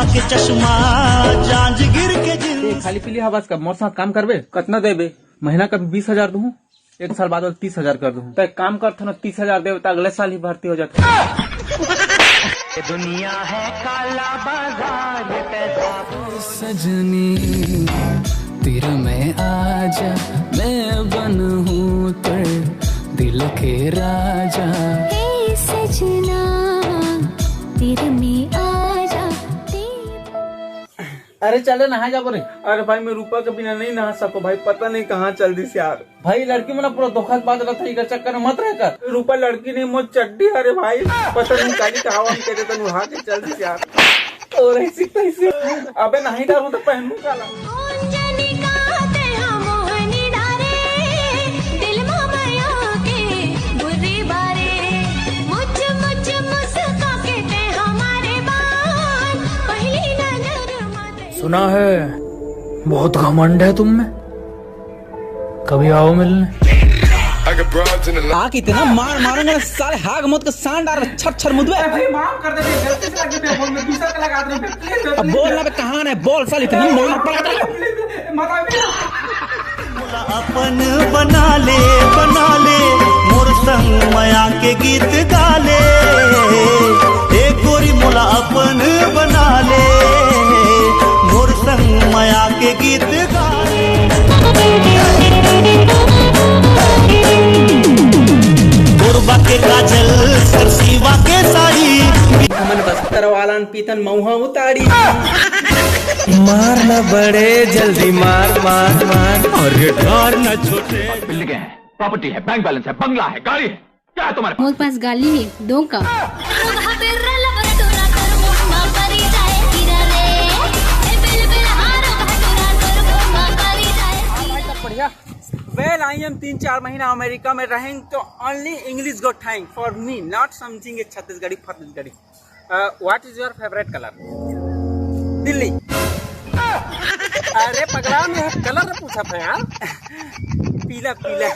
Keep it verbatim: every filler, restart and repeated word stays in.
के चश्मा, जांजगीर के जिन। ए, खाली पीली हवस का, मोर साथ काम करबे? कतना देबे? महीना का बीस हजार दूँ, एक साल बाद वाला तीस हजार कर दूँ। त एक काम कर, थोड़ा तीस हजार देबे त अगले साल ही भर्ती हो जाते। दुनिया है काला बाजार, पैसा। सजनी, तीर में आजा, मैं बनूं तेरे दिल के राजा। हे सजना, तीर में आजा, तेरे अरे चल रे, नहाए जाबो रे। अरे भाई, मैं रूपा के बिना नहीं नहा सको भाई, पता नहीं कहाँ चल दिस यार। भाई, लड़की मन पूरा धोखा बाज रहा था, इकर चक्कर में मत रह कर। रूपा लड़की नहीं, मोर चड्डी हरे भाई, पता नहीं काली कहावा में कहते तनु उठा के चल दिस यार। और ऐसी तैसी। अबे नहीं डालूं तो पहनूं काला। सुना है, बहुत घमंड है तुम में। कभी आओ मिलने। आके इतना मार मारूंगा ना साले, हाग मत के सांड डार छर छर मुदवे। अरे भाई, माफ कर दे, गलती से लग गई, मैं दूसरा का लगा दूं, please, अब बोल ना बे, कहाँ है, बोल साले, इतना मार पड़ा था। अपन बना ले, बना ले, मोर संग मया के गीत गा ले। ए गोरी मोला अपन बना ले, मोर संग मया के गीत गा ले। गोरबा के काजल, सरसीवा के साड़ी। हमन बस्तर वाला पीतन मऊहा उतारी। मार ना बड़े जल्दी, मार, मार, मार। और ये डर ना छोटे। बिल्डिंग है, प्रॉपर्टी है, बैंक बैलेंस है, बंगला है, गाड़ी है, क्या है तुम्हारे पास? मोर पास गाली है, दो का। बढ़िया। Well, I am तीन चार महीना अमेरिका में रहेंगे तो only English go thank for me, not समझेंगे Chhattisgarhi फत्तीसगढ़ी। Uh, what is your favorite color? Delhi. अरे पगला, मैं कलर पूछा था यार। पीला पीला।